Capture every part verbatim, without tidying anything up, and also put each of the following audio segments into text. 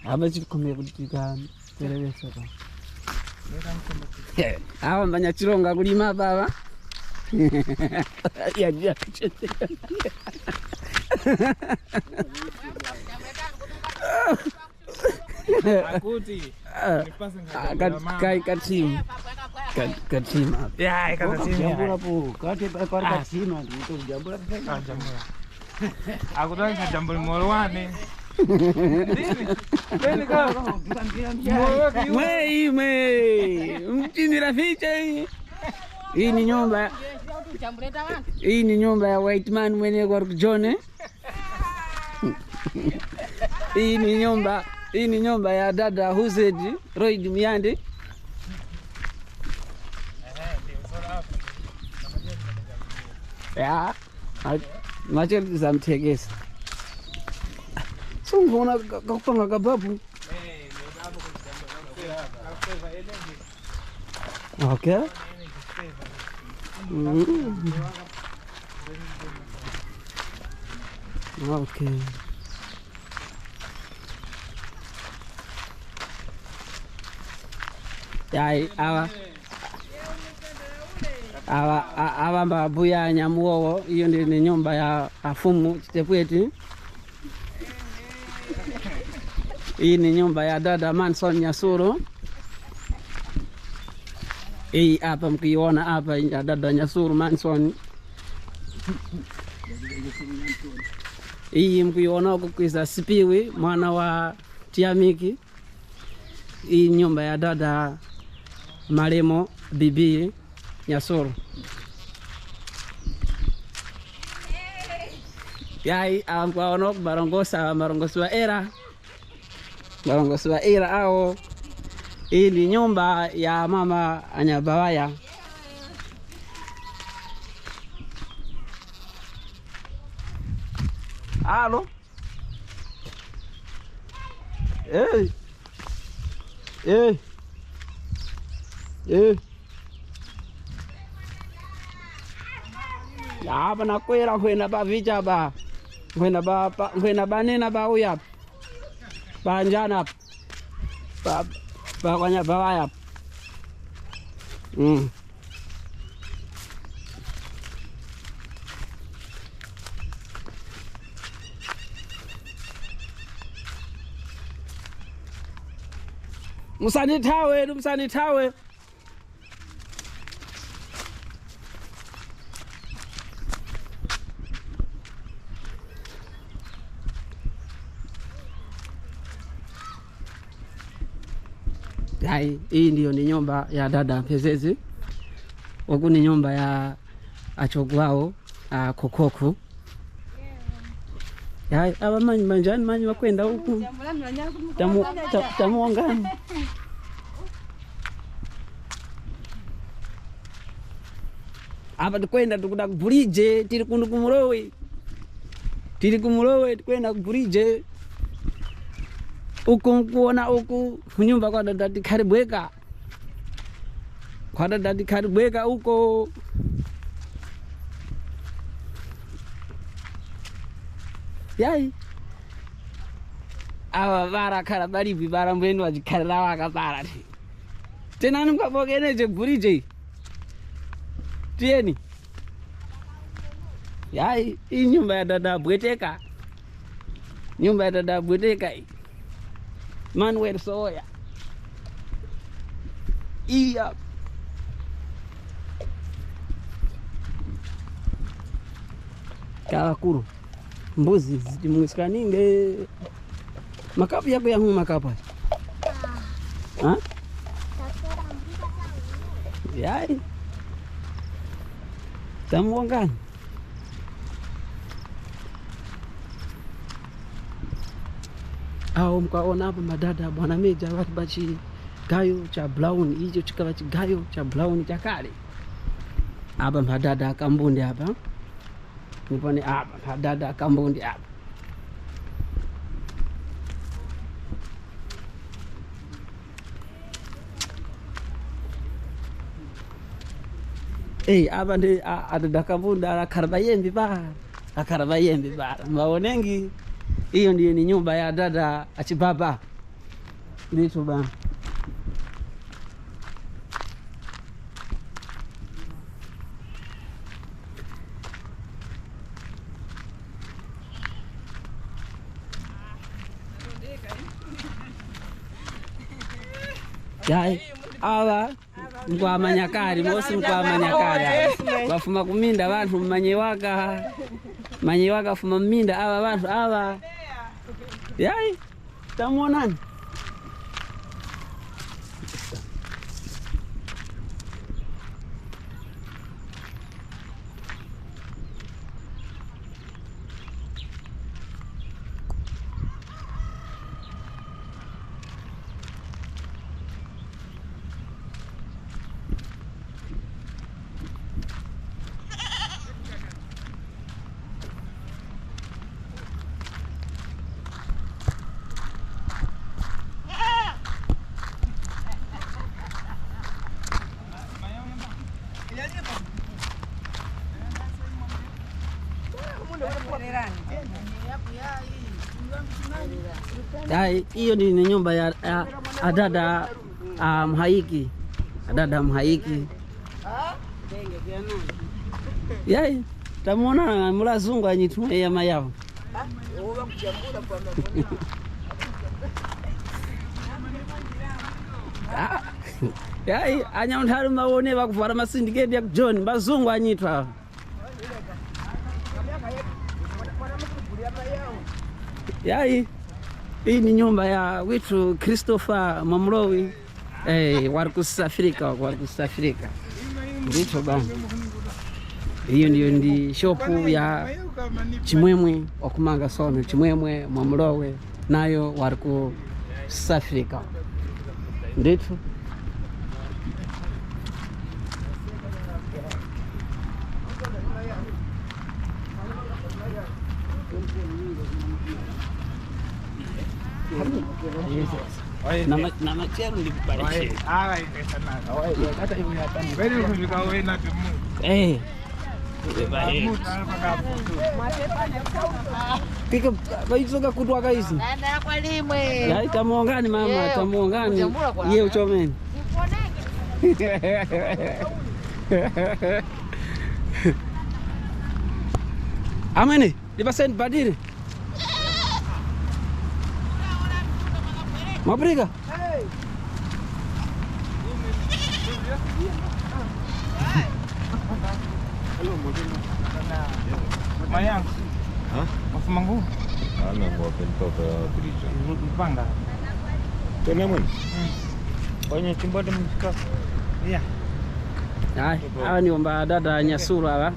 Apa chiri kumira kuti tikaperewesa pa. Awa mbanya chironga kulima apa awa. Ya, ya. Akuti, ah, nipase ah, nkajambula kat-, mama. Kai katima. Ka-, katima. Ya, ikakatima. Jambula po, kati pa, pa ah, katima, ndito jambula. Ah, jambula. Akuti nkajambula moro wane. Ndini? Ndini ka? Moro wake yu. Mwe, mwe. Mchindira fiche. Iyi ni nyumba. Iyi ni nyumba ya white man mweneko ari kujone. Iyi ni nyumba, iyi ni nyumba ya dada Hussein Royd Muyande. Ya, ma-, machete zamthekesa. Sungona ka-, kakupanga kababu. Okay. Mm. Okay. Yayi, awa. Awa, a-, awa mba buya nyamuwowo, iyo ndi ni nyumba ya afumu chitepweti. Iyi ni nyumba ya dada Manson Nyasuru. Iyi apa mukuyiwona apa ya dada Nyasuru Manson. Iyi mukuyiwona uku kwiza Sipiwi, mwana wa Tiyamiki. Iyi nyumba ya dada Malemo Bibi Nyasoro. Yayi, awa nkwawono ku marongosi, awa marongosi ŵa era. Marongosi ŵa era awo. Iyi ndi nyumba ya mama anyabawaya. Alo. Hey. Hey. Hey. Apa nakwera nkhwenda pa vicha pa. Nkhwenda pa, pa, nkhwenda pa nena pa uya. Pa njana pa. Pa, pa kwanya pa waya. Mm. Musandithawe, musandithawe. Hayi, iyi ndiyo ni nyumba ya dada Mphezezi. Uku ni nyumba ya achogwawo, a Khokhoku. Hayi, awa manyi, manjani manyi ŵakwenda uku. Tamu-, ta-, tamuwongani. Apa tikwenda tikuda ku Bridge, tili kuno ku Mulowe. Tili ku Mulowe, tikwenda ku Bridge. Uku nkuwona uku, kunyumba kwa dada Tikharibweka. Kwa dada Tikharibweka uko. Yayi. Awa ŵara khara ŵalipwi ŵara mbwenu ŵachikharira ŵaka ŵara. Tenani mukapokene je Bridge. Tiyeni. Yayi, iyi nyumba ya dada Bweteka. Nyumba ya dada Bweteka iyi. Manuel Soya. Iya. Kalakuru. Mbuzi ziti mwisikaninge. Makapu yako ya huma makapu aya. Ha? Yayi. Tamuwongani. Awo mukawona apa madada bwana Meja ŵali pa chigayo cha brown, icho chikaŵa chigayo cha brown chakale. Apa madada akambunde apa. Ndipo ni apa, padada kambundi apa. Eyi, apa ndi, a, adada kambundi ala akhara ŵayembi pa, akhara ŵayembi pa. Mbaonengi, Iyo ndiyo ni nyumba ya dada achibaba. Ndithu bana. Yayi, awa nkwamanyakari, mosi nkwamanyakari awa. Bafuma kuminda ŵanthu mmanyiwaka. Manyiwaka fuma muminda aŵa ŵanthu aŵa. Yayi, tamuwonani. Yayi, iyo ndi ni nyumba ya, ya, ya dada, ah, Muhayiki. Adada Muhayiki. Yayi, tamuwona mula zungu anyithu ya mayawo. Ah, yayi, anyaunthalu mawone ŵakuvwara masindiketi ya ku John, mbazungu anyithu awa. Yayi, iyi ni nyumba ya withu Christopher Mwamulowi, eh, wali ku South Africa, wali ku South Africa. Ndithu bana. Iyo ndiyo ndi shopu ya Chimwemwe wakumanga sono, Chimwemwe Mwamulowe. Nayo wali ku South Africa. Ndithu. Na ma-, na machero ndikuparishe. Eh. Kika, baitsoka kutwaka izi. Nanda kwa limwe. Yayi, tamuwongani mama, tamuwongani. Iye uchomeni. Amwene, ndipaseni badire. Mwapulika? Mayangu. Ha? Mafuma ngu? Ana ngwa pentoka bridge. Mpanga. Tena mwini? Kwenye chimbodi mchika. Yeah. Hayi, awa ni omba dada Nyasulu awa.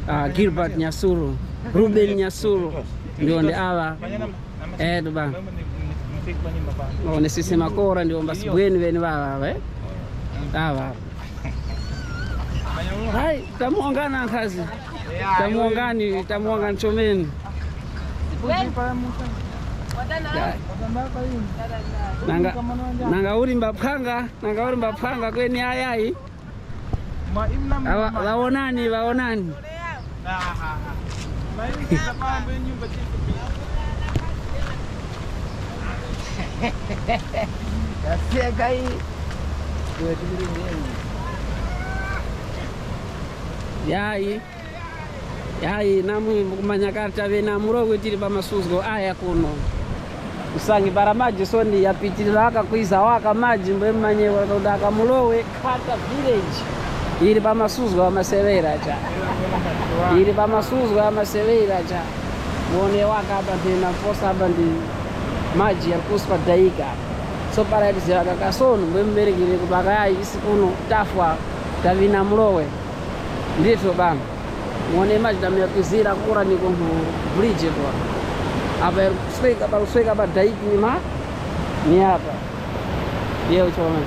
Ah, Gilbert Nyasulu, Ruben Nyasulu. Ndiwo ndi awa. Eh, tu bana. Onesese makora ndiwo mbasibweni beni baba, eh? Baba. Hayi, tamuwongana nkhazi. Tamuwongani, tamuwongani chomeni. Ya. Nanga, nanga uli mbaphanga, nanga uli mbaphanga kweni ayayi. Awa, ŵawonani, ŵawonani. Yayi. Yayi, namwe mukumanya kale taŵe na Murogwe tili pa masuzgo aya kuno. Usangi para maji sono yapitilira waka kwiza waka maji, mbwe mumanye kuti aka Murogwe khata village yili pa masuzgo gha maseŵera cha. Yili pa masuzgo gha maseŵera cha. Muwone waka apa nthena mposa apa ndi maji yali kusi pa dayika. So para yatizira kaka sono, mbwe muŵerekere kupaka yayi isi kuno tafwa taŵina Murogwe. Ndithu bana. Muwone maji damu yakwizira kura ni kunthu bridge kwa. Apa kusweka, pa kusweka pa dayiki ni ma-, ni apa. Ye uchona.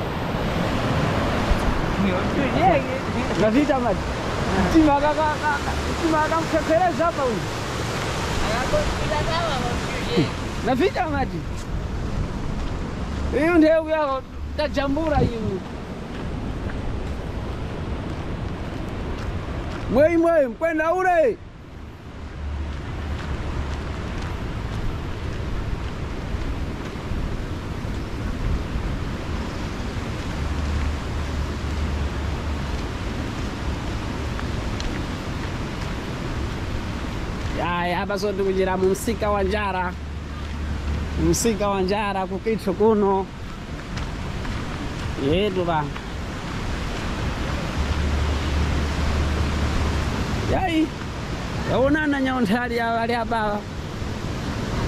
Navita maji. Mtima ka, ka, ka, mtima akamkhekhereza apa uyu. Navita maji. Iyo nthewu yako tajambula iwe. Mweyi, mweyi, mkwenda ule. Paso tikuchira mu msika wa njara. Msika wa njara kukithu kuno. Yetu bana. Yayi. Yawonana nyawo nthali ya ŵali apa.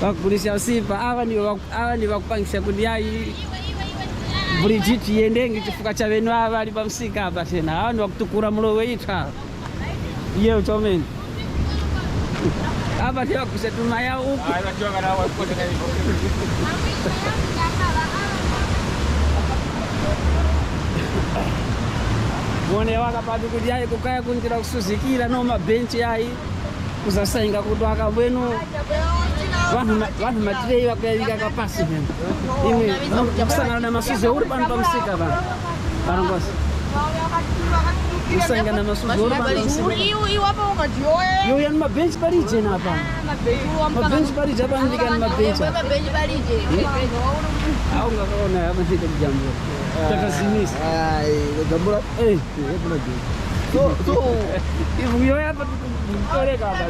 Ŵakugulisha usipa. Aŵa ndiwo ŵaku-, aŵa ndiwo ŵakupangisha kuti yayi. Brigitte yendenge chifukwa cha ŵenu aŵa ŵali pa msika apa tena. Aŵa ndiwo ŵakutukura mulowe itha. Iye uchomeni. Apa tiwa kusetu maya uku. Mone waka pati kuti yayi kukaya kunjira kusuzikira no mabenchi yayi. Kuzasainga kuti waka bwenu. Vanhu ma-, vanhu matireyi ŵakuyavika kapasi hena. Imwe, mukusangana na masuzo uli pano pa msika pano. Barongozi. Kusangana masuzo uli pano pa msika. Iyo, iyo apa ungati yoye. Iyo yani mabenchi palije napa. Mabenchi palije apa ndika ni mabenchi. Mabenchi palije. Au ngakaona apa ndika jambo. Tata Zimisi. Ai, jambula. Eh, jambula. So, so, ivu yoye apa tukutoreka apa.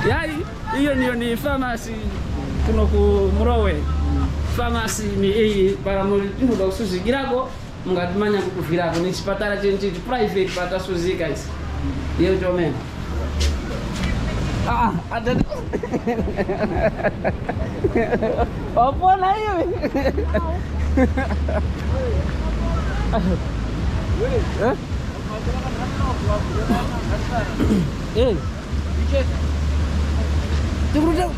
Yayi. Iyo niyo ni pharmacy kuno ku Mlowe. Pharmacy ni iyi, para muli vinthu vyakusuzgirako, mungatimanya kukuvirako. Ni chipatala chenchichi, private, patasuzika isi. Iyo chomene. Ah, ah, adad-, wapona iwe? Eh? Eh. Tikuruta.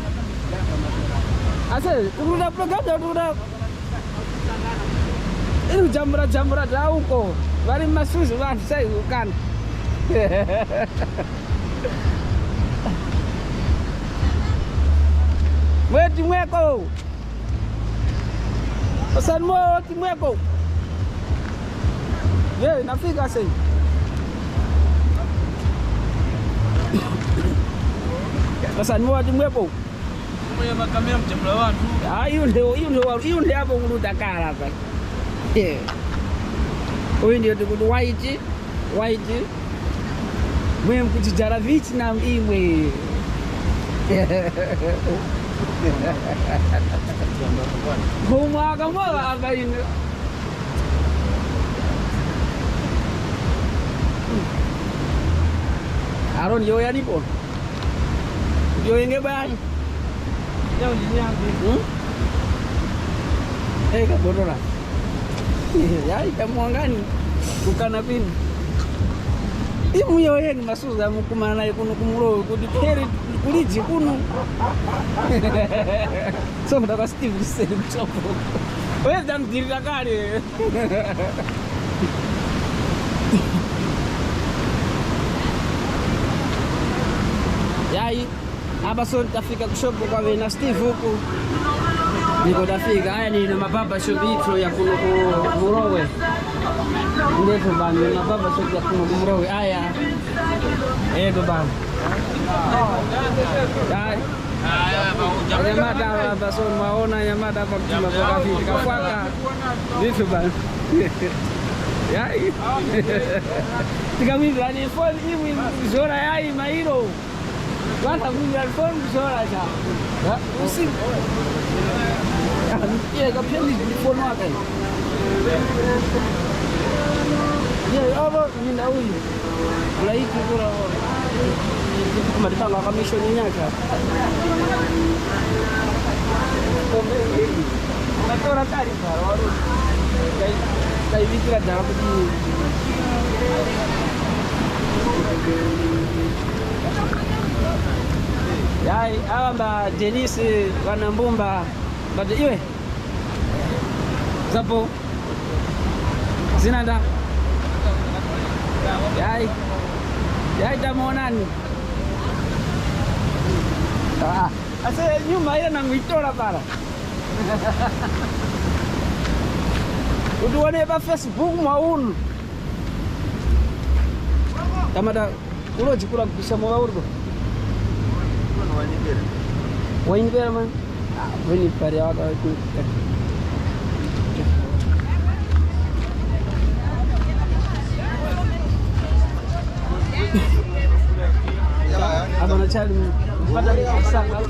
Ase, tikuruta program ya tikuruta. Iri jambura jambura ta uko. Vari masuzi vanhu sai ukana. Mweti mweko. Pasani moyo wa kimweko. Ye, nafika se. Pasani moyo wa kimweko. Mwe makamera mjambula wanthu. Ah, iyo nde, iyo nde wa-, iyo nde apo kuluta kala apa. Ye. Uyu ndiyo tikuti white. White. Mwe mkuchijara vichi na imwe. Kumwaka mwa apa ine. Aroni yo yalipo. Ndiyo yenge bani? Leo ni yangu. Hmm? Eh, kabotora. Yayi, tamwangani. Kukana kwini. Imuyo yeni masuza mukumana naye kuno ku Mlowe kuti pheri kuliji kuno. So, mutaka Steve Kuseni mchombo. Weza mdhirira kale. Yayi, apa so tafika ku shop kwa ŵena Steve uku. Ndiko tafika. Aya ni ino mababa shop yithu ya kuno ku Mlowe. Ndithu bana, ni mababa shop ya kuno ku Mlowe. Aya. Eto bana. Yayi. Anyamata ŵa, ŵa, so mwaona anyamata ŵa mtima pakafiti kafwaka. Ndithu bana. Yayi. Tikamwimba ni phone imwe mzora yayi mairo. Bana mwimba phone mzora cha. Ha? Usi. Ye kapeni phone wake. Ye aba ni na uyu. Ulaiti kura matipanga wa kamisho ni nyaka. Natora kali para waru. Kai, kaibikira dala kuti. Yayi, awa mba Denise wana mbumba. But iwe. Zapo. Zina nda. Yayi. Yayi, tamuonani. Ah, ase nyuma ile nanguitora para. Utione pa Facebook mwa unu. Kamata. Ulo jikura kubisa mwa urdo. Wanyibera man. Ah, weni pari awaka wetu. Abana chali mpata kusaka.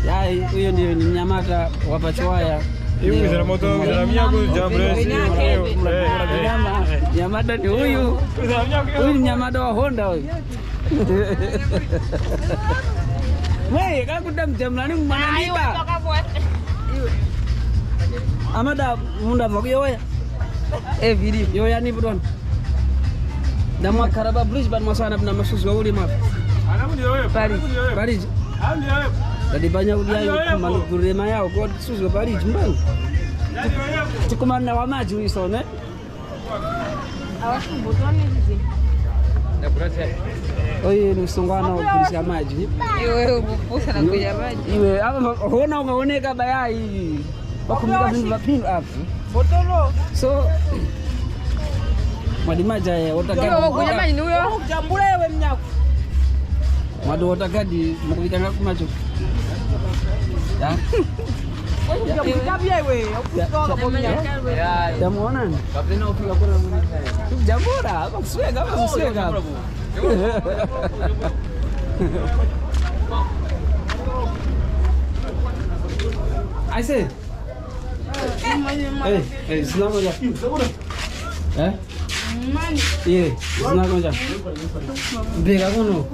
Yayi, uyo ndiyo ni mnyamata wa pa Chiwaya. Iwe wizana moto, wizana mnyaku, jambo lesi. Mnyama, mnyamata ni uyu. Uyu ni mnyamata wa Honda uyu. Mwe, kakuda mjamulani mwana niba. Amada munda makuyoya. Eh, vili. Yoya ni budon. Ndamwakhala pa bridge pano masana na masuzi wa ulima. Paliji. Paliji. Ndadibanya kuti ayo kuma ndugurire mayawo kodi suzi wa paliji mbani. Tikumana wa maji uyu so, ne? Oye ni msungwana wa kugulisha maji. Iwe ukupusa na kuja maji. Iwe apa hona ukaoneka bayayi. Bakumika vintu vaphindu apo. Botolo. So, mwadi maji aya, watakadi. Iwe wakuja maji ni uyo. Kujambula iwe mnyaku. Mwadi watakadi, mukubikanga kumacho. Ya? Kujambula iwe, ukutoka kwa mnyaku. Yamuonani? Kapena ufika kula mwenye. Jambula, apa kusweka, apa kusweka. I say, hey, hey, zina moja. Eh? Iye, zina moja. Mbeka kuno.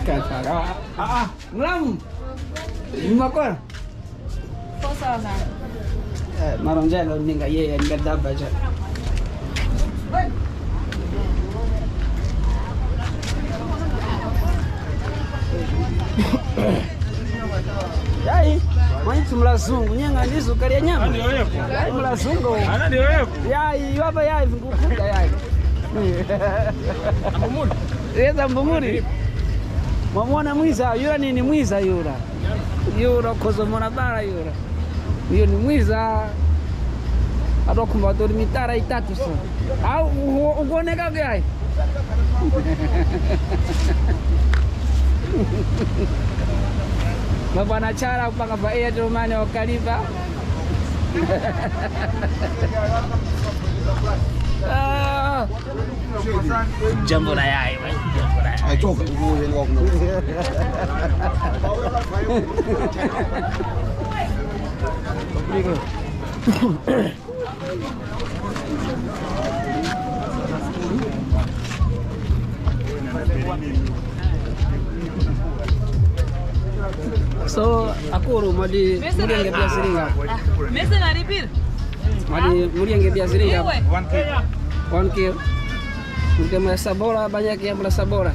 Kaka. Ah, ah, mlamu. Makora. Four thousand. Eh, maronjelo ninga yeye ninga daba cha. Yayi, mwanyitu mulazungu, nyenga ndizo kalya nyama. Yayi, mulazungu. Ana ndiyo yepo. Yayi, wapa yayi, vingukuta yayi. Ambumuli. Yeza mbumuli. Mwamwona mwiza, yura nini mwiza yura. Yura ukhoza mona bara yura. Uyo ni mwiza. Atokhumba tori mitara itatu so. Au ukuoneka kuyayi. Mabwana chara kupanga pa Airtel Money wakalipa. Ah. Jambo la yai, jambo la yai. Achoka. So, akuru, mwadi mulinge pia zilinga. Mese nalipira. Mwadi mulinge pia zilinga. Iwe. One kilo. Mutema ya sabora, banyaki ya mula sabora.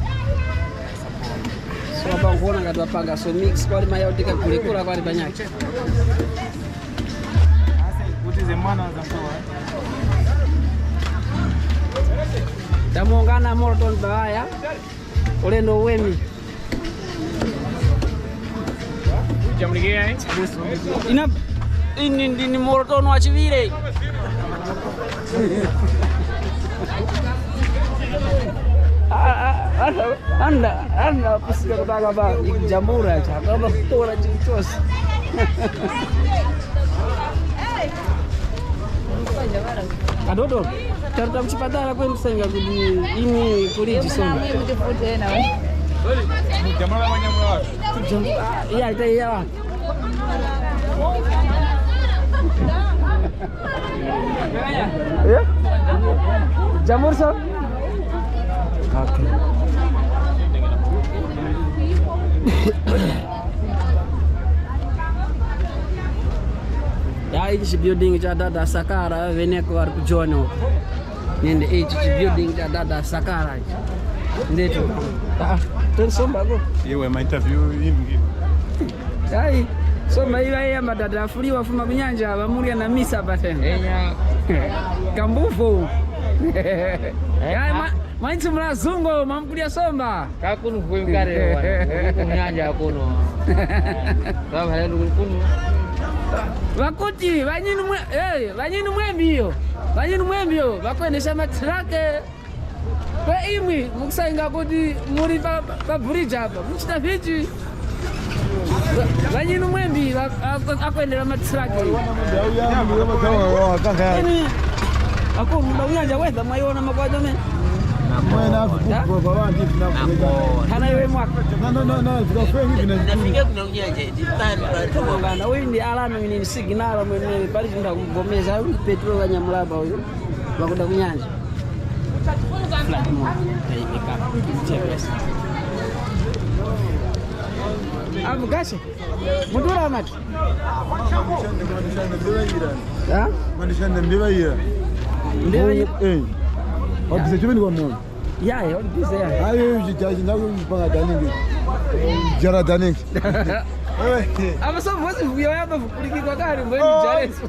So, apa nkuona ngati wapanga so mix, kwali maya utika kulekula kwali banyaki. Kuti ze mwana wa zankowa. Tamongana Morton Bawaya. Ulendo weni. Jamulikeya, eh? Ina, ini ndini morotono wa chiŵire. Ah, ah, ah, anda, anda, kusika kutaka ba, ikujambura, chakaba kutora chinthu chose. Adodo, taruta kuchipatala kwe msenga kuti ini kuliji sona. Kujambura, ah, iya, ita iya. Eh? Jamur, sir? Okay. Ya, ichi chibuilding cha dada Sakara, veneko vari kujoina uko. Nende ichi chibuilding cha dada Sakara ichi. Ndeto. Ah, tensomba ko. Iwe ma interview inu. Ai, somba iwa ya madada afuliwa fuma kunyanja, vamurya na misa patena. Enya. Kambuvu. Ai, ma, mwanitsi mulazungo, mamkulya somba. Kakunu vwimkare wana. Kunyanja kuno. Baba lelo kuno. Vakuti, vanyinu mwe, eh, vanyinu mwembi iyo. Ŵanyinu mwembyo ŵakwendesha matirake. Kwe imwe mukusankhika kuti muli pa, pa, pa bridge apa, muchita vichi? Ŵa-, ŵanyinu mwembi ŵa-, ŵa-, ŵakwendera matirake. Eni, akulu, muda unyanja weza mwayiwona makwacha mene? Mwena afu, Da? Kwa, kwa ŵanji, funa kuweka. Hana iwe mwaka. No, no, no, no, fika fwengi vina. Nafike kuna unyanja, eti, pano, pano. Ngana, uyu ndi Alano, ine ndi signal, mwene, pali chinthu akugomeza, uyu Petro Kanyamulaba uyu. Ŵakuda kunyanja. Flat mode. Amugashe. Mudura amati. Ha? Manishanda mbiva ira. Mbiva ira. Eh. Wabisa chimene kwa mwana. Yaya, uli busy yaya. Ayo, chijaji, ndako mpaka daningi. Jara daningi. Apa so vosi vuyo yamba vukulikikwa kale, mbweni jareso.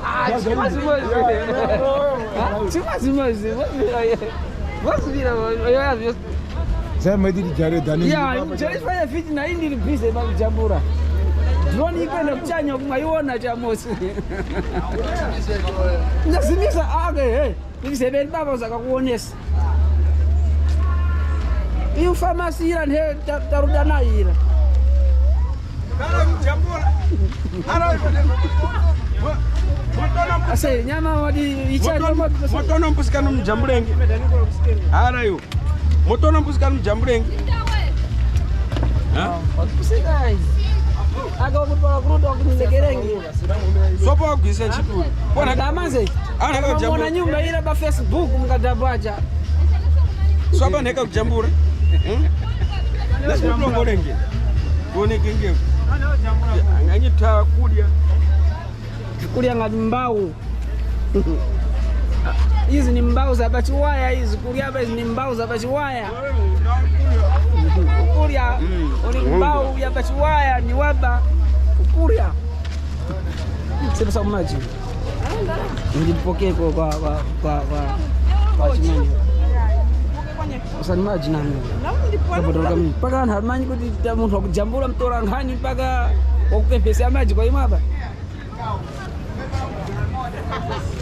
Ah, chimazimozi. Ah, chimazimozi. Vosi vira, vosi vira, vosi vira. Zama iti jare daningi. Ya, jare fanya fiti na indi ri busy pa kujambura. Drone ikwenda kuchanya kumwa iwona cha mosi. Ndazimisa ake, hey. Kuti sebeni baba uzakakuwonesa. Iyo famasi ira nthe ta-, taruda nayo ira. Ase, nyama wadi ichari. Motono mpusikano mjambulenge. Ara yo. Motono mpusikano mjambulenge. Ha? Kusika. Aka ukutola kuruta wakutekerengi. Sopo wagwisa ntchito. Bona kamanze. Ana kama kujambula. Mona nyumba ira pa Facebook mukadabwacha. Sopo neka kujambula. Hmm? Nasi kulongolenge. Kuoneke ngeko. Anganyi thawa kudya. Kulya ngati mbawu. Izi ni mbawu za pa chiwaya izi, kulyapa izi ni mbawu za pa chiwaya. Kulya, mm, uli mbawu ya pa chiwaya ni waba kukurya. Sepa sa kumaji. Ndipokeko kwa, kwa, kwa, kwa, kwa chimene. Usani maji nani. Kapotoloka mimi. Paka anthu amanyi kuti ta-, munthu wakujambula mtora nkhani paka wakupemphesa maji kwa imwaba.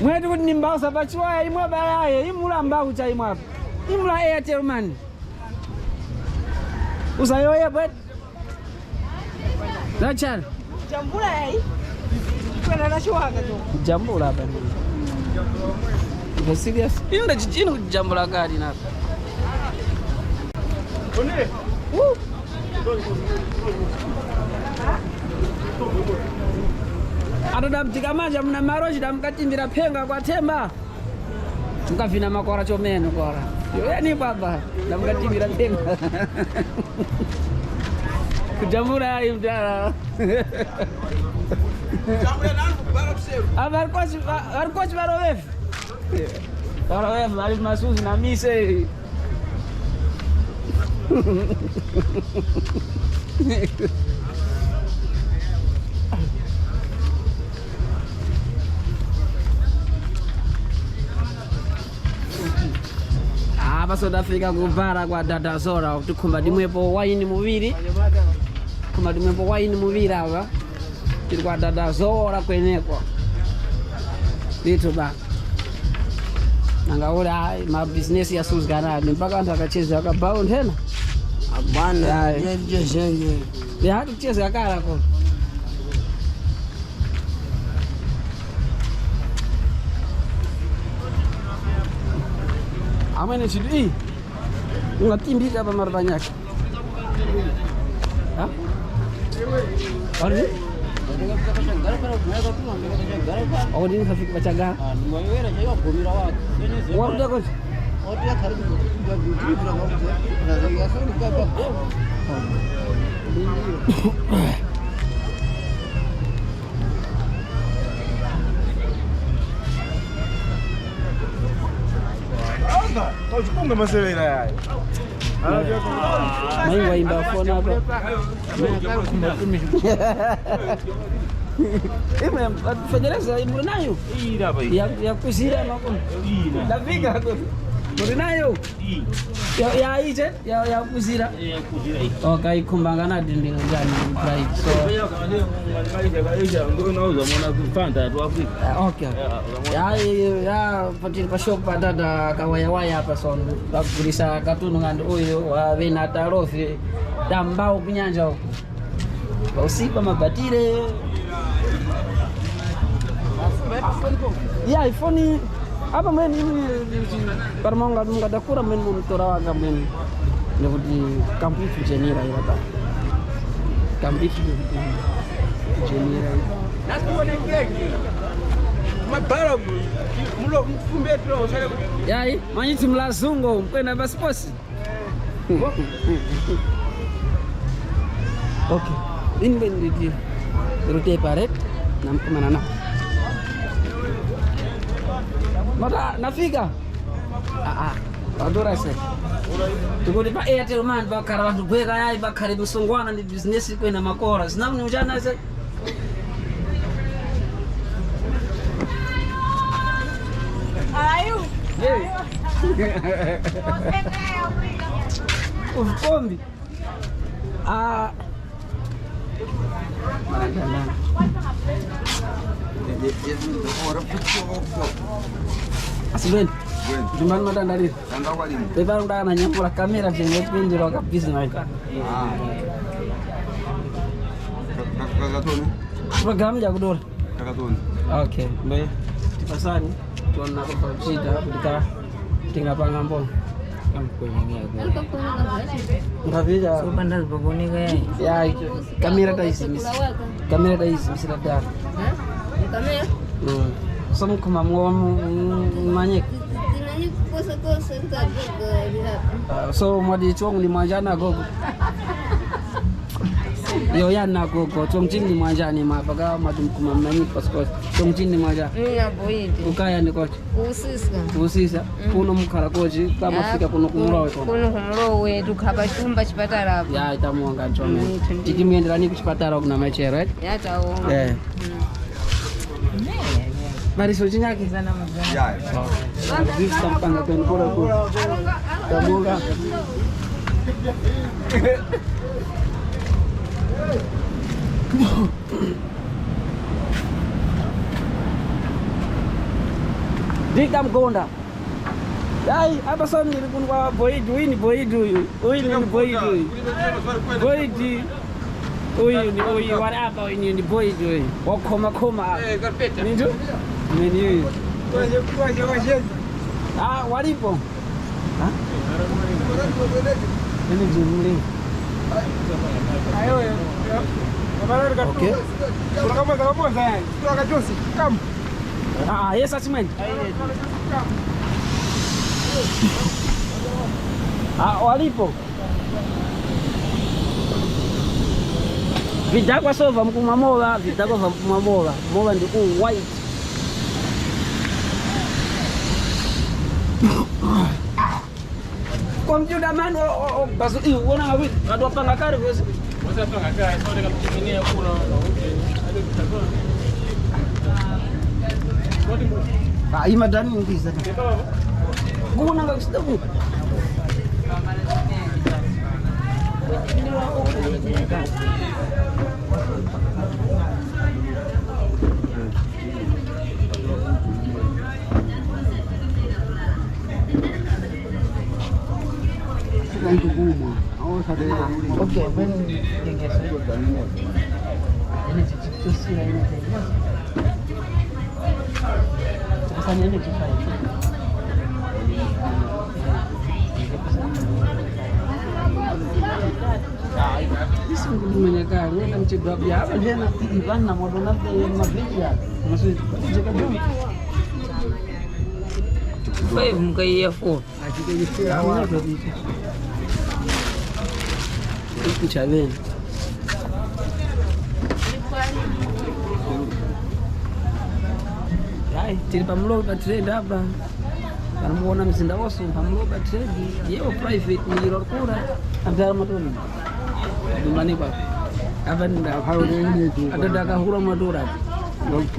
Mweti kuti ni mbawu za pa chiwaya, imwe abayaye, imula mbawu cha imwe apa. Imula Airtel Money. Usayoye bwet. Nachana. Jambula yayi. Kwenda na chiwaka cho. Jambula apa. Ipo serious. Ino ndachichino kujambula kali nako. Ato damtika manja muna maroji damkatimbira phenga kwa themba. Mukavina makora chomene kora. Yoyani baba, damkatimbira phenga. Kujambula ayi mdala. Aba vari kochi, vari kochi varovefu. Varovefu vari masuzi na mise. Apa so tafika ku bara kwa Dada Zora, tikhumba dimwepo wayini muŵiri. Khumba dimwepo wayini muŵiri apa. Tili kwa Dada Zora kweneko. Ndithu ba. Nanga uli ayi, ma business yasuzgana, ni mpaka anthu akacheza akabawo nthena? Abana, ayi. Ye, ye, ye, ye. Ya, hati kucheza kala ko. Amwene chidi. Ungatimbika pa mara panyaka. Ha? Wani? Wani nafika pachaga? Waruda kuti? Anga, uchipunga masewera yayo. Mai waimba fona apa. Imwe, fenyereza imwe nayo. Ira bai. Ya, ya kuzira makoni. Ira. Ndafika. Muli nayo? Iyi. Ya, ya iche? Ya, ya kuzira? Eh, ya kuzira iyi. Okay, ikhumbanga na dinding njani, right? So, ah, okay. Ya, ya, ya, patili pa shop pa dada kawayawaya apa, so, pakugulisa katundu ngandi uyu, wa vena talofi, tambau kunyanja uku. Pa usiku amabatire. Ya, ifoni, apa mweni, imi, para manga, mungadakura mweni mutora wanga mweni. Nekuti kambifu jenera ira pa. Kambifu jenera. Mabala mu-, mulo mfumbe tulo. Yayi, manyitsi mlazungo, mkwenda pa sports. Okay. Ini ben di, di rute paret, namkumana na. Mata, nafika? Ah, ah. Padora se. Tikuti pa Airtel man, bakara wanthu gweka yayi, bakare msungwana ndi business kwena makora. Zinamu ni ujana se? Ayu. Hey. Ufukombi. Ah. Asibeni. Jumbani matandalira. Pepa ndana nyamula kamera chenge kwindira ka business. Ah. Ka-, ka-, kakatoni? Programu ya kudora. Kakatoni. Okay, mbe tipasani, tuona kuchita, kuti ka, tingapanga mbona. Kamkwenyengera. Ngapita. So, pandazi pakuoneka yayi? Ya, kamera tayizimisira. Kamera tayizimisira dala. Kamera? Mm. So, mkhuma mwa-, mu-, mu-, manyika. Ah, so mwati chongu ni mwanjana gogo. Yo yana gogo, chongu chini ni mwanjani mapaka mati mkhuma manyika pasikoti. Chongu chini ni mwanjani. Ina boyidi. Ukaya ni kochi. Kusisa. Kusisa. Mm. Kuno mukhala kochi, kama fika kuno kumulowe kono. Kuno kumulowe, tukhapa chumba chipatala apo. Ya, itamuwanga chome. Mm, tindi. Titi muyenderani ku chipatala kuna machero, eh? Ya, tawo. Eh. Mm. Bariso chinyake? Zana mzana. Ya. Zisi tampanga kwenu kura kura. Tamuka. Dika mgonda. Yayi, apa soni ndili kuno kwa Boyd, uyu ni Boyd uyu. Uyu ni Boyd uyu. Boyd. Uyu ni uyu, wali apa uyu ni Boyd uyu. Wakhoma khoma apa. Eh, karpeta. Ninjo? Meni uyu. Waje, waje, waje. Ah, walipo. Ha? Ini jimuli. Ayo, yo. Okay. Kuna kama kama mwanza yani. Kuna kajosi. Come. Ah, yes, achimwene. Ah, walipo. Vidakwa sova mkumwa mowa, vidakwa va mkumwa mowa. Mowa ndi u white. Kwa mjuda manu o, o, o, bazu iwu, wona ngawiri, watu wapanga kare kwezi. Ah, ima dani ndiza. Kuona ngakusita ku. Okay, when you get Isi ngudimanya kale, wena mchedwa bya, aba ndena, vana moto na mpe mavidia. Maswe, jeka jump. Five mukaiya four. Ichi cha bene. Yayi, tili pa mlowe pa trade apa. Pano mukuona mzinda wose pa mlowe pa trade. Yewo private ni lorkura. Abdala matoni. Dumani pa. Apa nda. Adada kahura matora.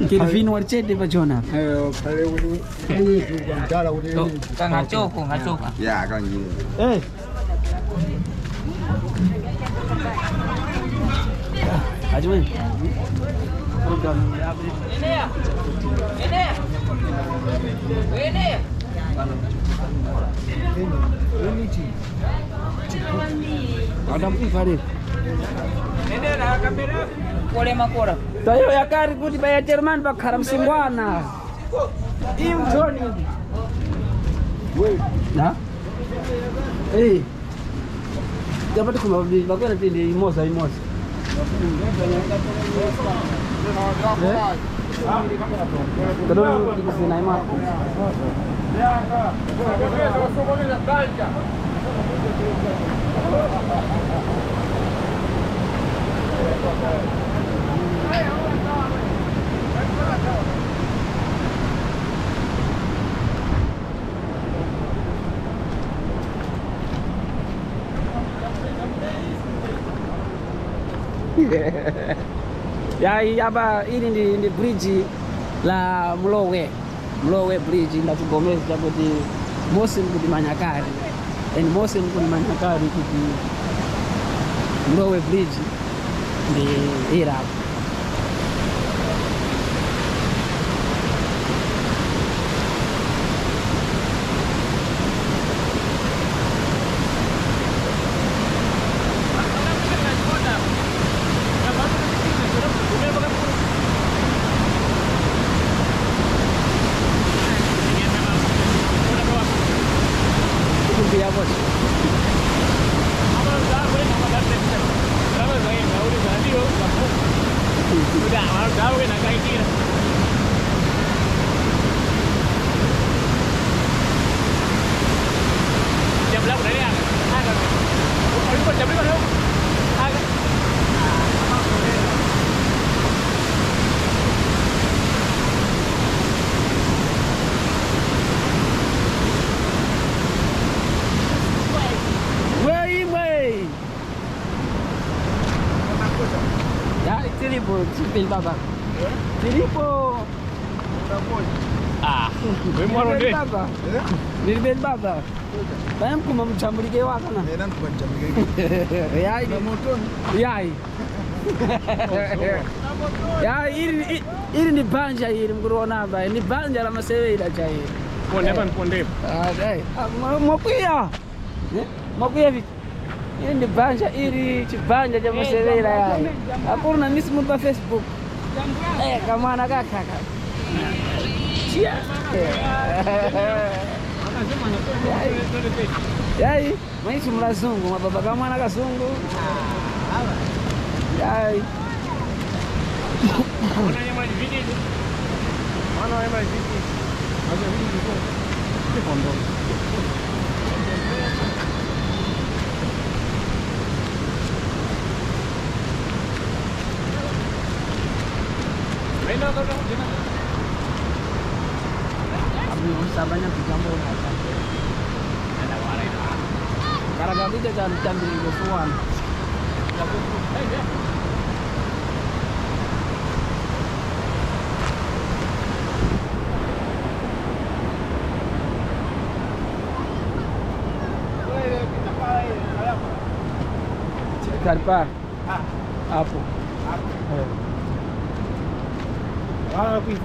Kelvin wali chete pa Jona. Eh, ukhale kuti, eh, mdala kuti. Oh, kangachoko, ngachoka. Ya, kangire. Eh. Achimen. Adamu ifare. Kole makora. Tayo yakari kuti baya German bakara msungwana. Iu John. Na? Eh. Yapati kuma babili, bakwera tende imoza, imoza. Eh? Kadoni ndikuzina imako. Yayi, apa ili ndi, ndi bridge la Mlowe. Mlowe Bridge, ndachigomezga kuti mose mukundimanya kale. And mose mukundimanya kale kuti Mlowe Bridge ndi ira. Weyi, weyi. Ya, tilipo, tilipo baba. Tilipo. Ah, we mwana nde. Baba. Nilibeni baba. Baya mkuma mjambulike wakana. Eh, namkuma mjambulike. Yayi. Na motoni. Yayi. Yayi, ili, ili, ili ni banja ili mkuliona apa. Ni banja la masewera cha ili. Ponde apa, ponde. Ah, dai. Ah, mwa-, mwakwiya. Eh? Mwakwiya viti. Ili ndi banja ili, chibanja cha masewera yayi. Akuru na misi muli pa Facebook. Eh, kamwana kakaka. Chia. Eh. Yayi. Yayi, maisu mulazungu, mababa kamwana kazungu. Yayi. Sabanya kujambula. Kara kabisa cha mtambiriro suwana. Kari pa. Apo. Eh. Wala kwiza.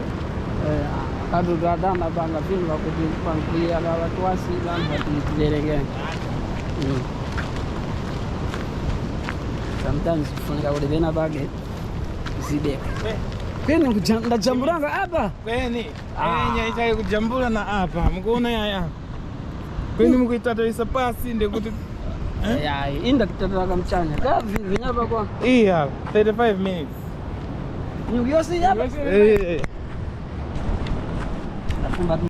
Eh, kadu dadana banga vinu vakuti pankuya la watuwasi banga vati tilerenge. Mm. Sometimes kufunika kuti vena bage zibeka. Eh. Kweni kuja-, ndajambulanga apa. Kweni. Ah. Eh, nya itali kujambula na apa. Mukuona yaya. Kweni mukuitatalisa pasi ndekuti, eh? Yayi, inda kutatalaka mchanya. Ka vi-, vinyapa kwa. Iya, thirty-five minutes. Nyungu yose yapa. Eh. Ndafumba tu.